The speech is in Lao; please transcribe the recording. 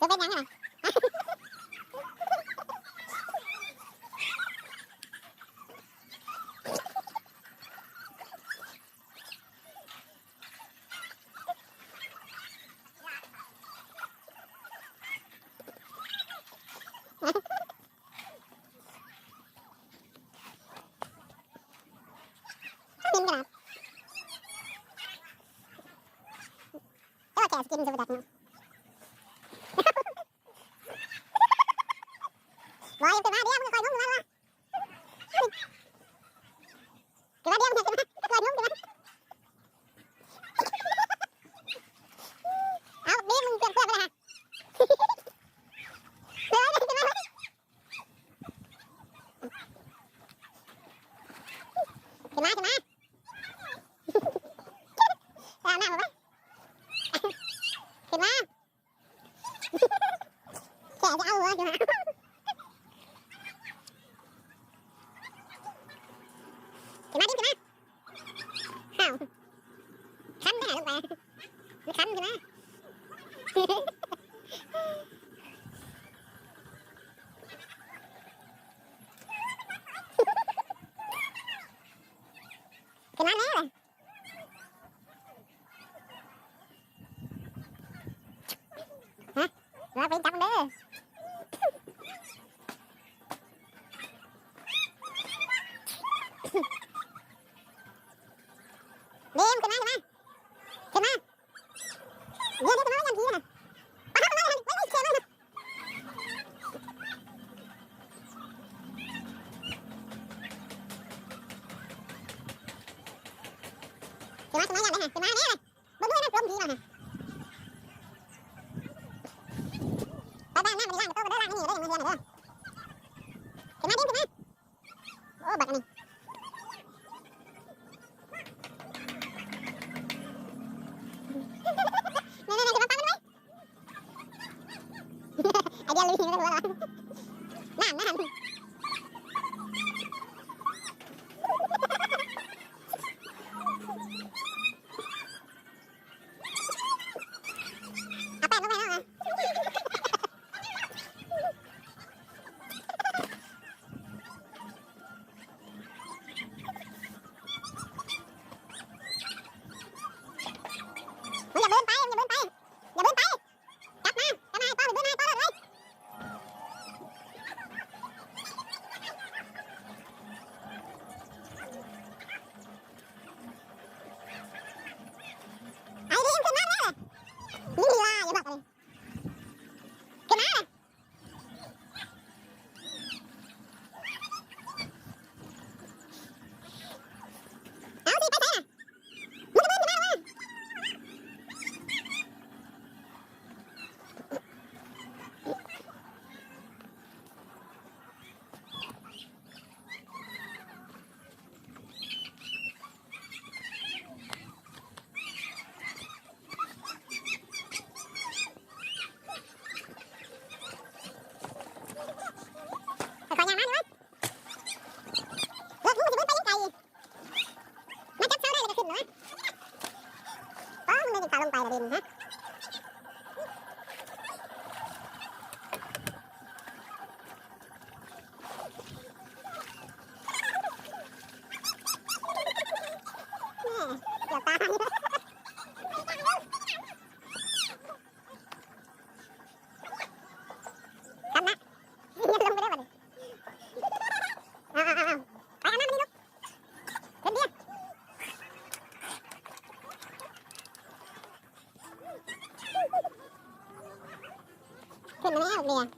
ເປັນຫຍັງຫັ້ນນະ? ເຫັນກັນນະ ແຕ່ວ່າແກສະກິນຊິບໍ່ຈັກເນາະ. ບໍ່ ຂຶ້ນມາດຽວ ມັນຄ່ອຍລົງຂຶ້ນມາ ຂຶ້ນມາດຽວ ຂຶ້ນມາ ຄ່ອຍລົງຂຶ້ນມາ. ເອົາ ບີບ ມຶງເປື້ອນເພື່ອນໄປລະ ເອີ ຂຶ້ນມາ ຂຶ້ນມາ ຂຶ້ນມາ ໄປອາບນ້ຳ ຂຶ້ນມາ. ແກະຊິເອົາຫົວຂຶ້ນມາ ຂຶ້ນມາ ດິ້ນຂຶ້ນມາ. ອ້າວ ຄັນແນ່ລົງໄປ ມັນຄັນຂຶ້ນມາ ຂຶ້ນມາແນ່. ຮະ ລາວໄປຈັບເດີ ເດມ ຂຶ້ນມາ ຂຶ້ນມາ ຂຶ້ນມາ ດຽວ ດຽວ ຂຶ້ນມາ ມັນຢ້ານຜີນະ ປະທານ ມາ ມາ ມາ ມາ ມາ ເຊມາ ມາ. ຂຶ້ນມາ ຂຶ້ນມາ ຢ່າໄດ້ຫະ ຂຶ້ນມາແນ່ ເບິ່ງດູນະ ລົມຜີມາຫະ ໄປລ້າງນ້ຳ ໄປລ້າງໂຕະເດີ ລ້າງອັນນີ້ເດີ ຢ່າເມືອເຮືອນເດີ ຂຶ້ນມາ ດິ້ນຂຶ້ນມາ. ໂອ້ ບັກອັນນີ້ ແມ່ນໆໆ ຂຶ້ນມາ ປັກມັນໄວ້. ໄອເດຍລຸຍ ເຫັນແລ້ວຫົວເລາະ ນັ້ນ ນັ້ນ ເອົາແປ້ງລົງໄປເນາະ อย่าเดินไป อย่าเดินไป อย่าเดินไป กลับมา กลับมา ให้ป้า เดินมา ให้ป้า เดินไว้ เอาดิ ขึ้นมาเลย นี่ลีลา อย่าบอกเลย ขึ้นมา เอาสิ ไปไสน่ะ มึงจะเดินขึ้นมาทำไม ขออย่างนั้นวะ รถมึงสิเบิดไปยังไกล มาจับเสาได้แล้วก็ขึ้นเหรอวะ ป้า มึงเลยเป็นขาลงไปละเด่นฮะ แม่ เกือบตาย คันนะ ลงไปได้บ่นี่ เอา เอา เอา เอา ไปทางนั้นนี่ลูก ขึ้นเดียว ขึ้นมาแล้วเนี่ย